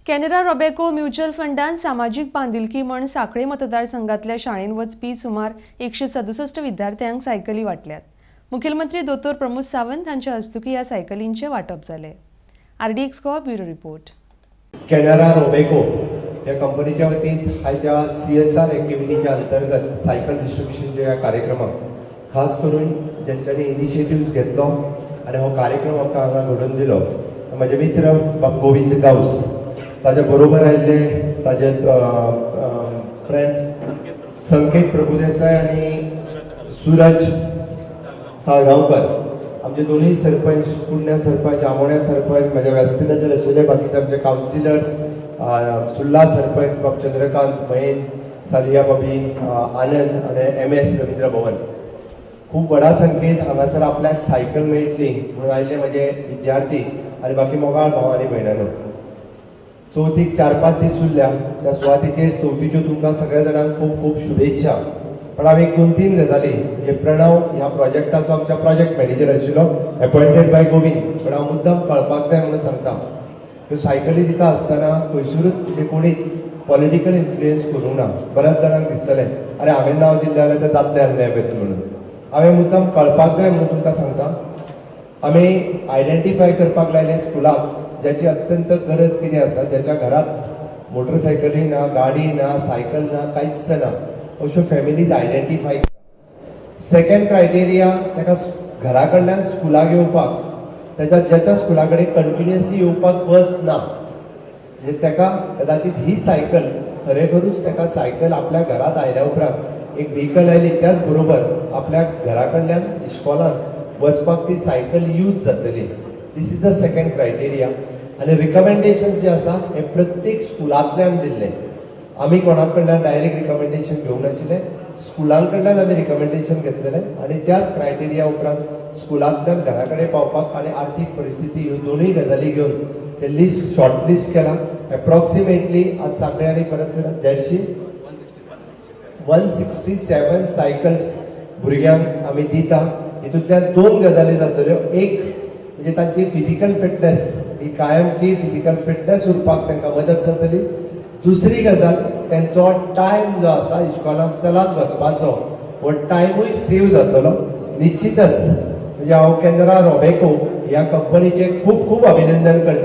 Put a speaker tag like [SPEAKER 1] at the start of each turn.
[SPEAKER 1] Canara रॉबेको mutual फंडान सामाजीक बांदिलकी म्हण सांखळे मतदारसंघातल्या शाळेन वचपी सुमार 167 विद्यार्थ्यांक सायकली वाटल्यात. मुखेलमंत्री दोतोर प्रमोद सावंत हांच्या हस्तुकीं ह्या सायकलींचें वांटप जालें. RDX Goa, bureau report.
[SPEAKER 2] Canara Robeco ह्या कंपनीच्या वतीन आयच्या सीएसआर एक्टिविटीच्या अंतर्गत सायकल डिस्ट्रिब्युशनच्या ह्या कार्यक्रमाक खास करून ज्यांच्यानी इनिशिएटिव्ज घेतलो आनी हो कार्यक्रम आमकां हांगा घडोवन दिलो, म्हजे मित्र बाब गोविंद गांवस, ताज्या बरोबर आयिल्ले ताजे फ्रेंड्स संकेत प्रभुदेसाय आनी सूरज साळगांवकर, आमचे दोनूय सरपंच, कुडण्या सरपंच, आमोण्या सरपंच, म्हज्या व्यासपिठाचेर आशिल्ले बाकीचे आमचे कावन्सिलर्स, सुर्ला सरपंच बाब चंद्रकांत, महेंद्र सालिया, बाबी आनंद आनी एमएस रवींद्र भवन, खूब व्हडा संख्येन हांगासर आपल्याक सायकल मेळटली म्हणून आयिल्ले म्हजे विद्यार्थी आनी बाकी मोगाळ भाव आनी भयणांनो, चवथीक 4-5 दीस उरल्या. त्या सुवातेचेर चवथीच्यो तुमकां सगळ्या जाणांक खूब खूब शुभेच्छा. पण हांव एक दोन तीन गजाली, म्हणजे प्रणव ह्या प्रोजेक्टाचो आमच्या प्रोजेक्ट मॅनेजर आशिल्लो, एपॉयंटेड बाय गोविंद, पण हांव मुद्दम कळपाक जाय म्हणून सांगता, ह्यो सायकली दिता आसतना खंयसरूच म्हणजे कोणीच पॉलिटिकल इन्फ्लुयन्स करूंक ना. बऱ्याच जाणांक दिसतलें, अरे, हांवें नांव दिल्लें जाल्यार तें जातलें आसलें म्हणून. हांवें मुद्दम कळपाक जाय म्हणून तुमकां सांगता, आमी आयडेंटिफाय करपाक लायले स्कुलाक ज्याची अत्यंत गरज कितें आसा, ज्याच्या घरात मोटरसायकली ना, गाडी ना, सायकल ना, कांयच ना, अश्यो फॅमिलीज आयडेंटिफाय. सेकंड क्रायटेरिया, ताका घरा कडल्यान स्कुलाक येवपाक, ताच्या ज्याच्या स्कुला कडेन कंटिन्युअसली येवपाक बस ना, म्हणजे ताका कदाचित ही सायकल खरेखरूच ताका सायकल आपल्या घरात आयल्या उपरांत एक व्हेकल आयली, त्याच बरोबर आपल्या घरा कडल्यान इश्कोलान वचपाक ती सायकल यूज जातली. This is the second criteria. आनी रिकमेंडेशन जे आसा हे प्रत्येक स्कुलांतल्यान दिल्लें. आमी कोणा कडल्यान डायरेक्ट रिकमेंडेशन घेवंक नाशिल्लें. स्कुलां कडल्यान आमी रिकमेंडेशन घेतलेलें आनी त्याच क्रायटेरिया उपरांत स्कुलांतल्यान घरा कडेन पावपाक आनी आर्थीक परिस्थिती ह्यो दोनूय गजाली घेवन ते लिस्ट शॉर्ट लिस्ट केला. एप्रॉक्सिमेटली आज सांगणे आनी परिसरात 150, 167 सायकल्स भुरग्यांक आमी दिता. हितूंतल्यान दोन गजाली जातल्यो. एक म्हणजे तांची फिजिकल फिटनेस ही कायमची फिजिकल फिटनेस उरपाक तांकां मदत जातली. दुसरी गजाल, तेंचो टायम जो आसा इश्कोलान चलात वचपाचो, हो टायमूय सेव जातलो. निश्चितच म्हणजे हांव कॅनरा रॉबेको ह्या कंपनीचें खूब खूब अभिनंदन करता.